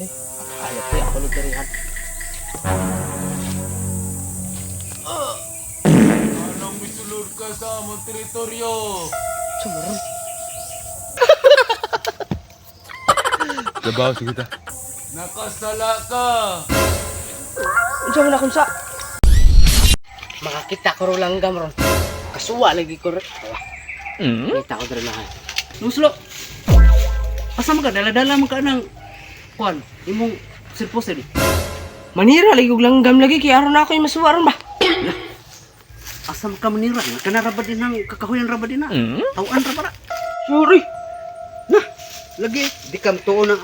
Ayop ko ako ni dirihan. Anong misulod ka sa among teritoryo? Sumaron. Trabaho sige ta. Nakasala ka! Unsa man akong sa? Makakita ko ro langgam ron. Kasuwa lagi ko ro. Kita ko diri nahan. Muslo. Asa man ka dala-dala man ka ng kuan imong cellphone eh. Manira lagi og langgam lagi kay aron na ako yung masuwa ron ba. Asa man ka manira? Kana ra ba din ang kakahuyan ra ba din na? Tawan ra ba na? Sorry. Na, lagi di kam tuo na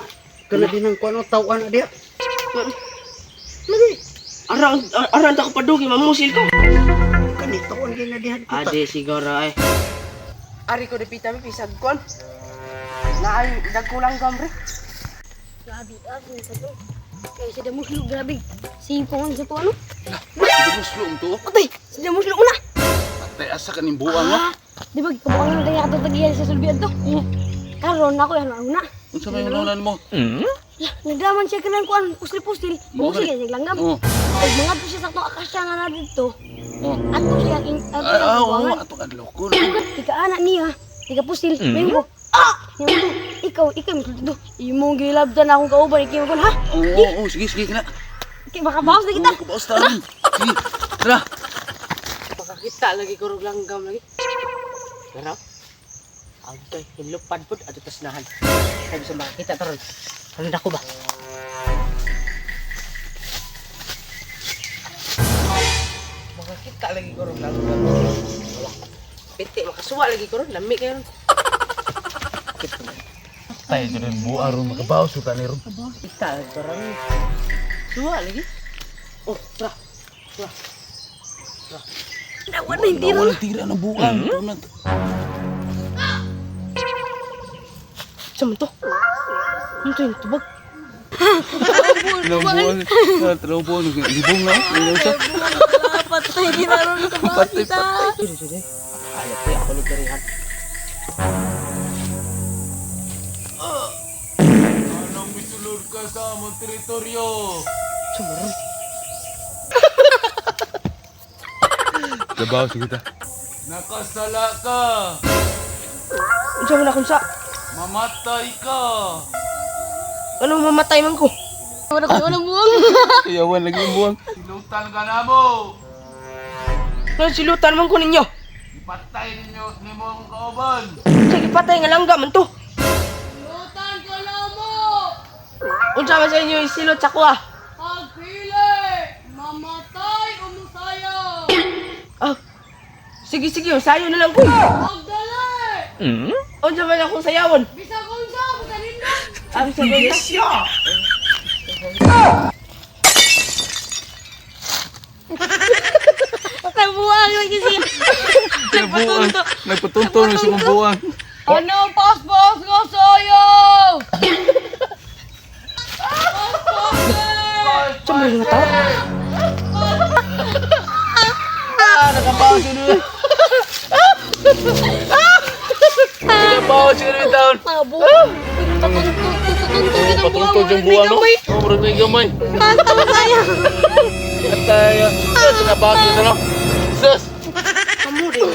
kana din ang kuan tawan na diha. Lagi. Ara ara ang ko padugi mamusil ko. Kani tawan gyud na diha. Ade siguro ay. Ari ko dipita mi pisag kon. Naay dagko langgam re. Grabe, ah, sa to. Kaya si Damuslo, grabe. Sipong sa to, ano? Muslo to. Patay! Si Damuslo, una! Patay asa kaning buang ah. Di ba, kabuang lang kaya katong tagiyan sa sulbian to? Karon ako yan, una. Unsa may unahan mo? Lah, nagdaman siya kanang kuan, pusli-pusli. Busi kaya siya langgam. Oh. Ay, mga to siya sa atong akasya nga na dito. Oh. Ato siya, ato Ah, siya ah, oo, kabuangan. atong adlaw ko. Tika anak niya, tika pusil, mm ko. Ah! Niya to, ikaw, misulti to. Imong gilabdan akong kauban, ikaw kon ha? Oo, oo, oo, sige, sige kana. Kay baka bawas na kita. Oo, kabaos ta ron. Sige. Tara. Makakita lagi ko ro langgam lagi. Pero agay hinlupad pud ato tasnahan. Sabi sa makakita taron. Ano ko ba? Makakita lagi ko ro langgam. Wala. Piti makasuwa lagi ko ro lami kayo ron. Patay jud ang buang ron makabaos ta ni ron. Kita lagi ko ron. Suwa lagi. Oh, tra. Tra. Nawa na hindi ron. Wala tira ng buang. Tuna. Sa man to? Ano to yung tubag? Dalawang buang. Dalawang buang. Libong na. Ano siya? Patay, ginaron ka ba Patay, kita? Sorry, sorry. Ayop ko ako ni dirihan. Anong misulod ka sa among teritoryo? Sumaron. Trabaho sige ta. Nakasala ka! Unsa man akong sa? Mamatay ka! Ano mamatay man ko? Wala ko walang buwang. Kayawan lagi ang buang. Silutan ka na mo! Ano silutan man ko ninyo? Ipatay ninyo nimo ang kauban! Sige patay nga langga man to. Lutan ko lang mo! Unsa man sa inyo isilot sa kuha? Pagpili! Mamatay o musayo! Ah. Sige sige, sayo na lang ko. Pagdali! Unsa man akong sayawon? Bisag unsa, basta nindot! Ah, sige. Yes, Nabuwang lagi siya. Buang. Nagpatunto na si mong buang. Ano paspas ko sa'yo? Unsa man nga tao? Ah, nakabaos yun. Nakabaos yun yung taon. Mga buwang. Patuntong Patuntong yung buang, no? Oh, murag na yung gamay. Tama tayo. Atay. Sus, nakabaos yun, no? Sus! Kamu din.